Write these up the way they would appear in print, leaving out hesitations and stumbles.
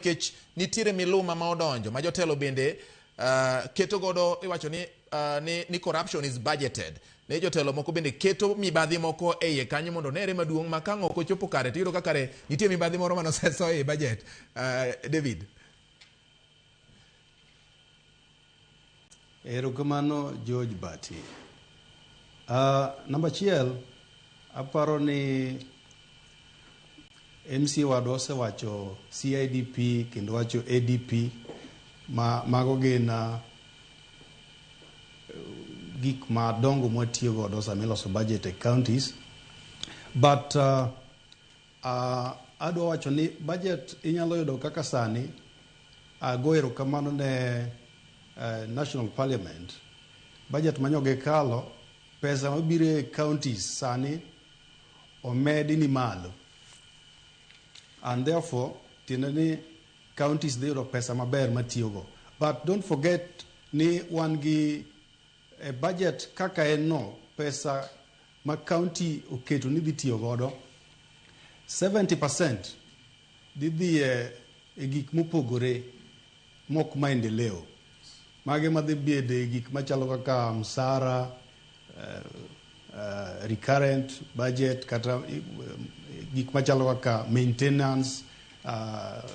Nikech nitiere miluma ma odonjo ma jotelo bende keto godo, iwacho ni, ni corruption is budgeted. Ne jotelo moko bende keto mibadhi moko e iye kanyo mondo onere maduong' ma ka ok ochopo kare to iyudo ka kare nitie mibadhi moro manoseso e budget. David. Erokamano George Bati. Namba achiel, aparo ni MCA wadwa osewacho CIDP kendo wacho ADP ma mago gin gik madongo mwatiyo godo sama iloso budget e counties. But adwa wacho ni budget inyalo yudo kaka sani ago erokamano ne National Parliament. Budget manyo gikalo, pesa mabiro e counties sani omedi ni malo. And therefore, tiende ni counties dhi yudo pesa maber matiyogo. But don't forget ni wan gi e budget kaka en no, pesa ma county oketo ni dhi tiyo godo, 70% dhi dhi e gik mopogore mok maendeleo. Mage madhi bede gik machalo kaka msara, recurrent budget, kata gik machalo kaka maintenance,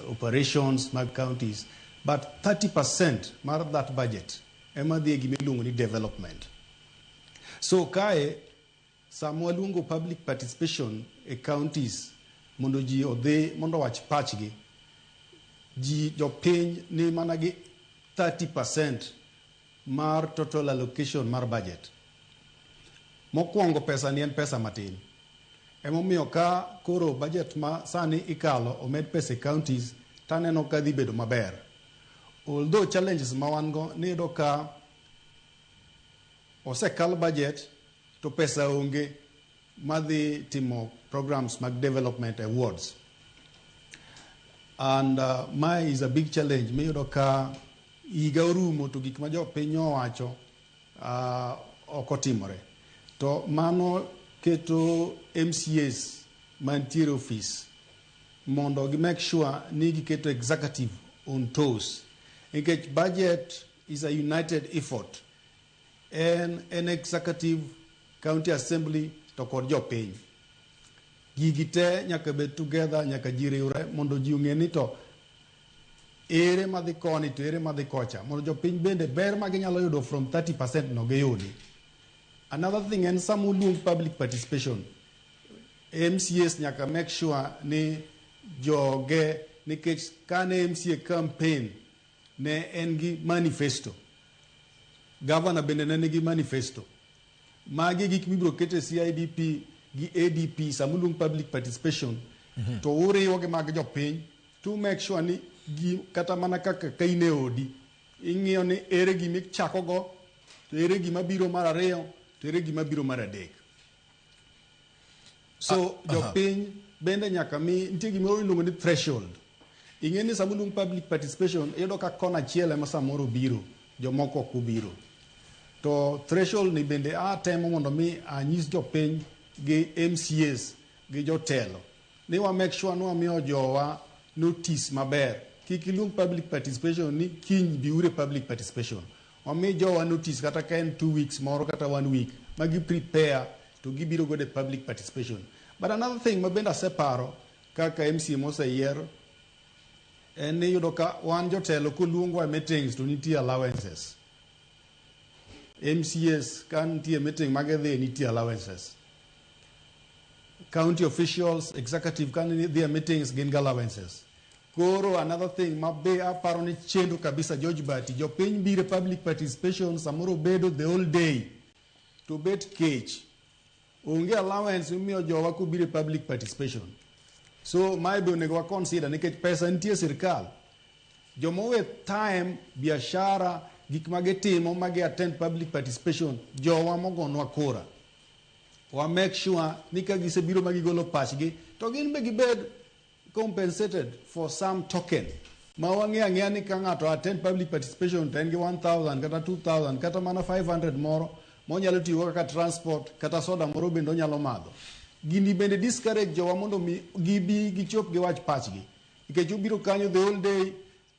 operations mag counties. But 30% mar that budget ema dhi e gima iluongo ni development. So kae, sama waluongo public participation e counties mondo ji odhi mondo owach pachgi, ji jopiny ni mana gi 30% mar total allocation mar budget. Mokwongo pesa ni en pesa matin. Emomiyo ka koro budget ma sani ikalo omed pesa e counties, taneno ka dhi bedo maber. Although challenges ma wan go ni iyudo ka osekal budget to pesa onge madhi timo programs mag development e wards. And mae is a big challenge miyudo ka higa orumo to gik ma jopiny owacho ok otimore. To mano keto MCAs mantiere office mondo gi make sure ni giketo executive on toes. Nikech budget is a united effort. En executive, county assembly to kod jopiny. Gigi te nyaka bed together, nyaka ji riwre mondo ji ong'e ni to ere madhi koni to ere madhi kocha. Mondo jopiny bende ber ma ginyalo yudo from 30% no giyudi. Another thing en sama oluong public participation, MCAs nyaka make sure ni joge, nikech kane MCA campaign ne en gi manifesto. Governor bende ne nigi manifesto. Magi gik mibiro ket e CIDP gi ADP sama oluong public participation to uriwo gi mag jopiny to make sure ni gi, kata mana kaka ka in e odi ing'iyo ni ere gima ichako go to ere gima biro mar ariyo to ere gima biro mar adek. So jopiny bende nyaka mi nitie gimoro iluongo ni threshold. Ing'e ni sama oluong public participation iyudo ka kona achiel ema samoro biro, jomoko ok obiro. To threshold ni bende atemo mondo mi anyis jopiny gi MCAs gi jotelo ni wa make sure ni wamiyo jowa notice maber. Kik iluong public participation ni kiny biuru e public participation. Wami jowa notice kata ka en 2 weeks moro kata 1 week ma gi prepare to gibiro godo e public participation. But another thing ma bende aseparo kaka MCA moseyier en ni iyudo ka wan jotelo koluongwa e meetings to nitie allowances. MCAs ka nitie meeting ma gidhi nitie allowances. County officials, executive ka dhi e meetings gin gi allowances. Koro another thing ma be aparo ni chendo kabisa George Bati, jopiny biro e public participation samoro bedo the whole day to bet kech. Onge allowance mimiyo jowa kobiro e public participation. So mae be onego wa consider nikech pesa nitie e sirkal. Joma owe time, biashara, gik ma gitimo ma gi attend public participation, jowa mogonwa kura. Wa make sure ni ka gisebiro ma gigolo pachgi, to gin be gibed compensated for some token. Ma wang'eyo ang'eya ni ka ng'ato attend public participation to en gi 1000 kata 2000 kata mana 500 moro monyalo tiyogo kaka transport kata soda moro bende onyalo madho. Gini bende discourage jowa mondo mi gibi gichop giwach pachgi. Nikech obiro kanyo the whole day,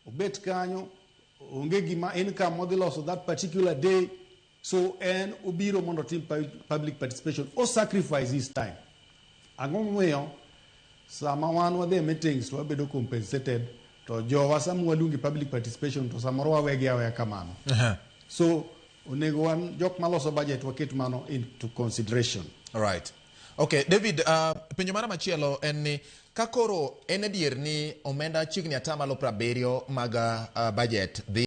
obet kanyo, onge gima income modhi loso that particular day. So en obiro mondo otim public participation, o sacrifice his time. Ang'o momiyo sama wan wadhi e meetings to wabedo compensated, to jowa sama waluongi public participation to samoro wawegi aweya kamano? So onego wan jok maloso budget waket mano into consideration. Alright. Okay, David, penjo mara machielo en ni ka koro en adier ni omenda chiegni 70% mag budget dhi